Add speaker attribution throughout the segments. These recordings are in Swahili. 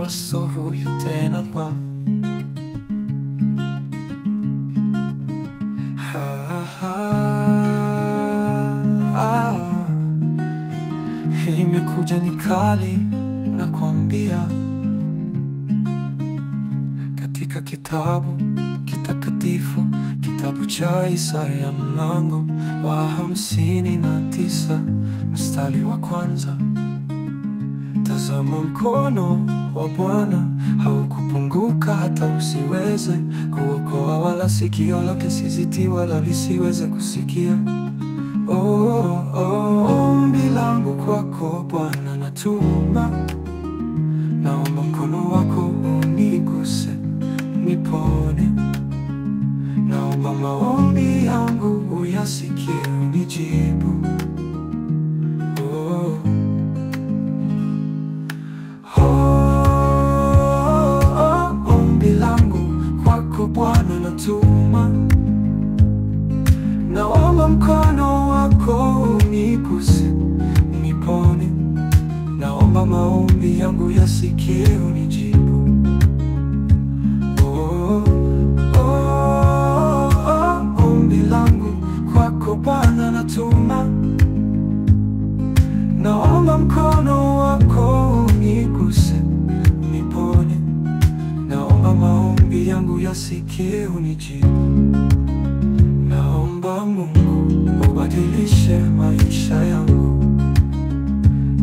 Speaker 1: Mara huyu tena kwa imekuja ni kali nakwambia, katika kitabu kitakatifu, kitabu cha Isaya mlango wa 59 mstari wa kwanza. Tazama mkono wa Bwana haukupunguka hata usiweze kuokoa, wala sikio lake si wala lisiweze kusikia. Oh, oh, ombi langu kwako Bwana natuma, naomba mkono wako uniguse nipone, naomba maombi yangu uyasikie unijibu. Oh, oh, oh, ombi langu kwako Bwana natuma, naomba mkono wako uniguse nipone, naomba maombi yangu yasikie unijibu. Oh, oh, oh, ombi langu kwako Bwana natuma, naomba mkono wako uniguse nipone, naomba maombi yangu yasikie unijibu. Naomba Mungu ubadilishe maisha yangu,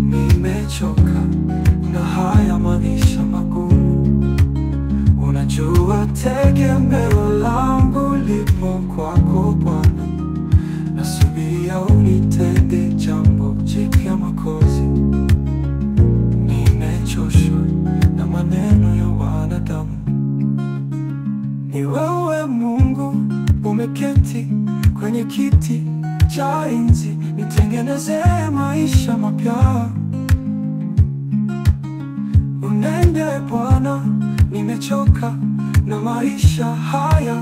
Speaker 1: nimechoka na haya maisha magumu. Unajua tegemeo langu lipo kwako Bwana, nasubiria unitende jambo jipya Mwokozi. Nimechoshwa na maneno ya wanadamu. Ni wewe Mungu umeketi kwenye kiti cha enzi, nitengeneze maisha mapya. Unende Bwana, nimechoka na maisha haya.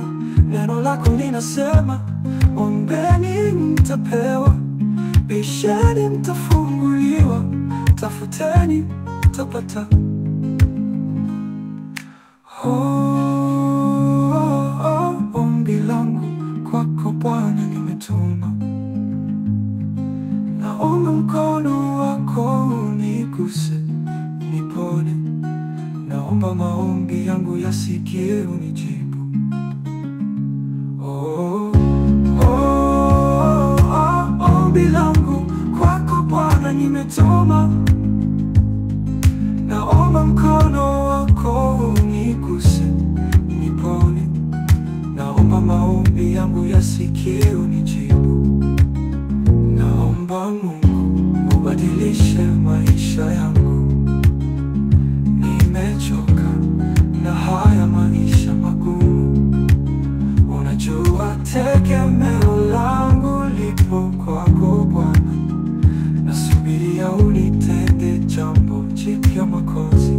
Speaker 1: Neno lako linasema, ombeni mtapewa, bisheni mtafunguliwa, tafuteni mtapata. Oh, oh, ombi langu kwako Bwana nimetuma, naomba mkono wako uniguse nipone, naomba maombi yangu yasikie unijibu. Oh, oh, oh, ombi langu kwako Bwana nimetuma, naomba mkono wako uniguse nipone, naomba maombi yangu yasikie unijibu. Naomba Mungu ubadilishe maisha yangu, nimechoka na haya maisha magumu. Unajua tegemeo langu lipo kwako Bwana, nasubiria unitende jambo jipya Mwokozi.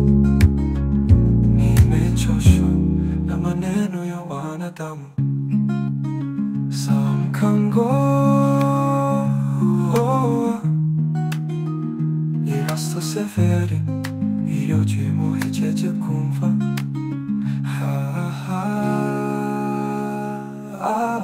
Speaker 1: Nimechoshwa na maneno ya wanadamu. Samkango Irasto severe iyo jimuhejeje kumva. Ha, ha, ha.